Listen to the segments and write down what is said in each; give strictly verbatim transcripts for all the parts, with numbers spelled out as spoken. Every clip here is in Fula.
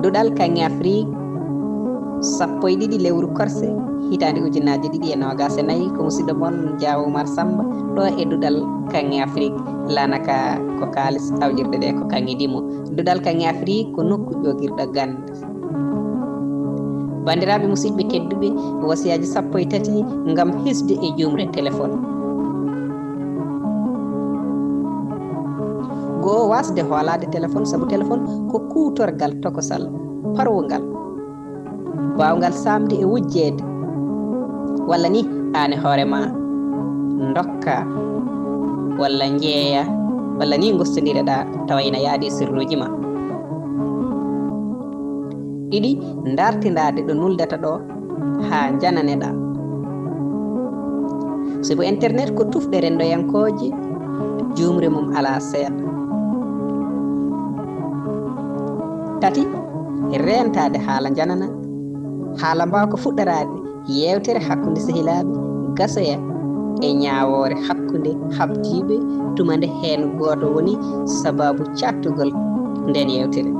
Duɗal Kaŋŋe Afrik, sappo e ɗiɗi lewru korse, hitaande ujunaaji ɗiɗi e noogaas e nayi, ko musiɗɗo mon Jaawo Umar Samba, ɗo e Duɗal Kaŋŋe Afrik, lanaka ko kaalis, awƴirɗe ɗe ko kaŋŋe dimo. Duɗal Kaŋŋe Afrik ko nokku ƴoogirɗo gannde. Banndiraaɓe musiɗɓe tedduɓe, wasiyaaji sappo e tati ngam hisde e juumre telefon. Goo, wasde hoolaade telefon, sabu telefon ko kuutorgal tokosal, parwungal, baawngal saamde e wujjeede, walla ni aan e hoore ma ndokka, walla njeeya, walla ni ngostondire ɗa tawa ina yaadi e sirruuji ma. Ɗiɗi, ndartindaade ɗo nuldata ɗo haa njananeɗa. Sibu internet ko tufɗe renndoyankooje, juumre mum alaa seeɗa. Tati, reentaade haala njanana, haala mbaawa ko fuɗɗoraade yeewtere hakkunde sehilaaɓe, gasoya e ñaawoore hakkunde habdiiɓe, tuma nde heen gooto woni sabaabu caattugol ndeen yeewtere.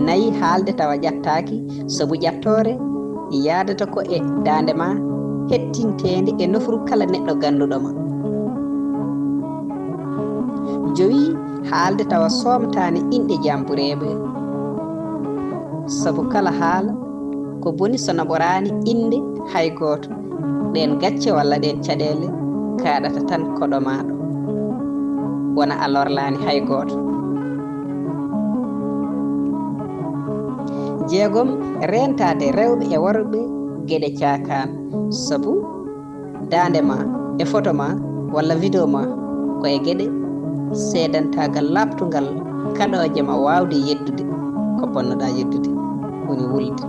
Nayi, haalde tawa ƴattaaki, sabu ƴattoore yaadata ko e daande ma, hettinteende e nofru kala neɗɗo gannduɗo ma. Jowi, haalde tawa soomtaani inɗe jambureeɓe, sabu kala haala ko boni so naɓoraani innde hay gooto, ɗeen gacce walla ɗeen caɗeele kaaɗata tan koɗo maaɗo, wona a lorlaani hay gooto. Jeegom, reentaade rewɓe e worɓe geɗe caakaan, sabu daande ma e foto ma walla video ma ko e geɗe seedantaagal laaɓtungal kaɗooje ma waawde yeddude ko ponnoɗaa yeddude, woni wulde.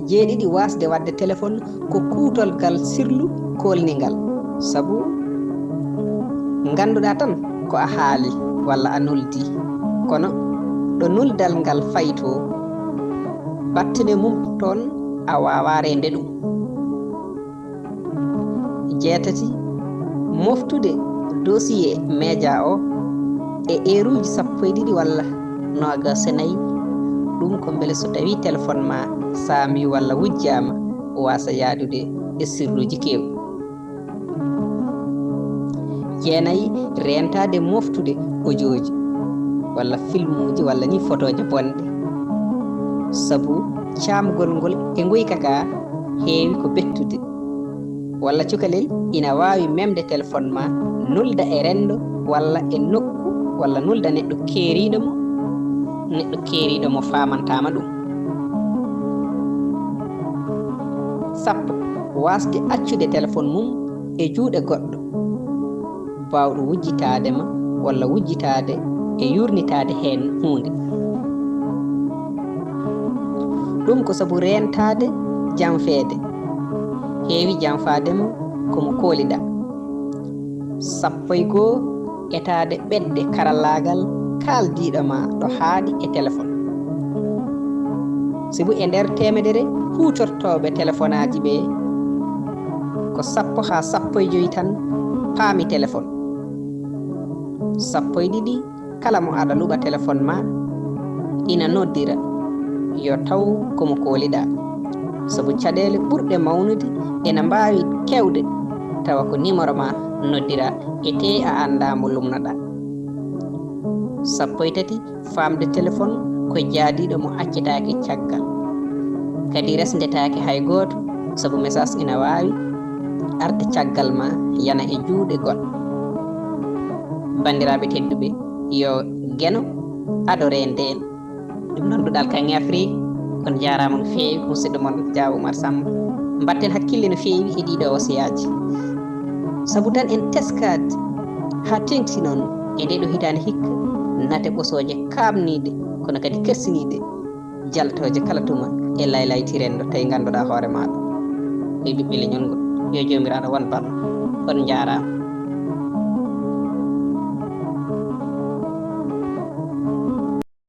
Jeeɗiɗi, wasde waɗde telefon ko kuutorgal sirlu koolningal, sabu ngannduɗaa tan ko a haali walla a nuldi, kono ɗo nuldal ngal fayi to, battane mum toon a waawaa reende ɗum. Jeetati, moftude dossier media o e eeruuji sappo e ɗiɗi walla noogaas e nayi, ɗum ko mbele so tawii telefon ma saami walla wujjaama, waasa yaadude e sirluuji keewɗi. Jeenayi, reentaade moftude ojooji walla filmuuji walla ni fotooje bonɗe, sabu caamgol ngol e nguyka ka heewi ko bettude. Walla cukalel ina waawi memde telefon ma, nulda e renndo walla e nokku walla nulda neɗɗo keeriiɗo mo, neɗɗo keeriiɗo mo faamantaama ɗum. Sappo, wasde accude telefon mum e juuɗe goɗɗo baawɗo wujjitaade ma walla wujjitaade e yuurnitaade heen huunde. Ɗum ko sabu reentaade janfeede. Heewi janfaade ma ko mo kooliɗaa. Sappo e goo, etaade ɓetde karallaagal kaaldiiɗo ma ɗo haaɗi e telefon. Sibu e nder teemedere huutortooɓe telefonaaji ɓe, ko sappo haa sappo e joy tan paami telefon. Sappo e ɗiɗi, kala mo aɗa luɓa telefon ma, ina noddira, yo taw ko mo kooliɗaa. Sabu caɗeele ɓurɗe mawnude ena mbaawi kewde, tawa ko nimoro ma noddiraa, etee a anndaa mo lumnoɗaa. Sappo e tati, faamde telefon ko jaadiiɗo mo accetaake caggal. Kadi resndetaake hay gooto, sabu message ina waawi arde caggal ma, yana e juuɗe goɗɗo. Banndiraaɓe tedduɓe, yo Geno ado reende en. Ɗum noon, Duɗal Kaŋŋe Afrik, on njaaraama no feewi, musidɗo mon Jaawo Umar Samba. Mbatten hakkille no feewi e ɗiɗo wasiyaaji. Sabu tan en teskaade haa teeŋti noon e ndee ɗoo hitaande hikka, nate ɓosooje kaaɓniiɗe, kono kadi kersiniiɗe, jaltooje kala tuma e laylayti renndo, tawi ngannduɗaa hoore maaɗa. Ɓe ɓiɓɓe leñol ngol, yo Joomiraaɗo won ballo. On njaaraama.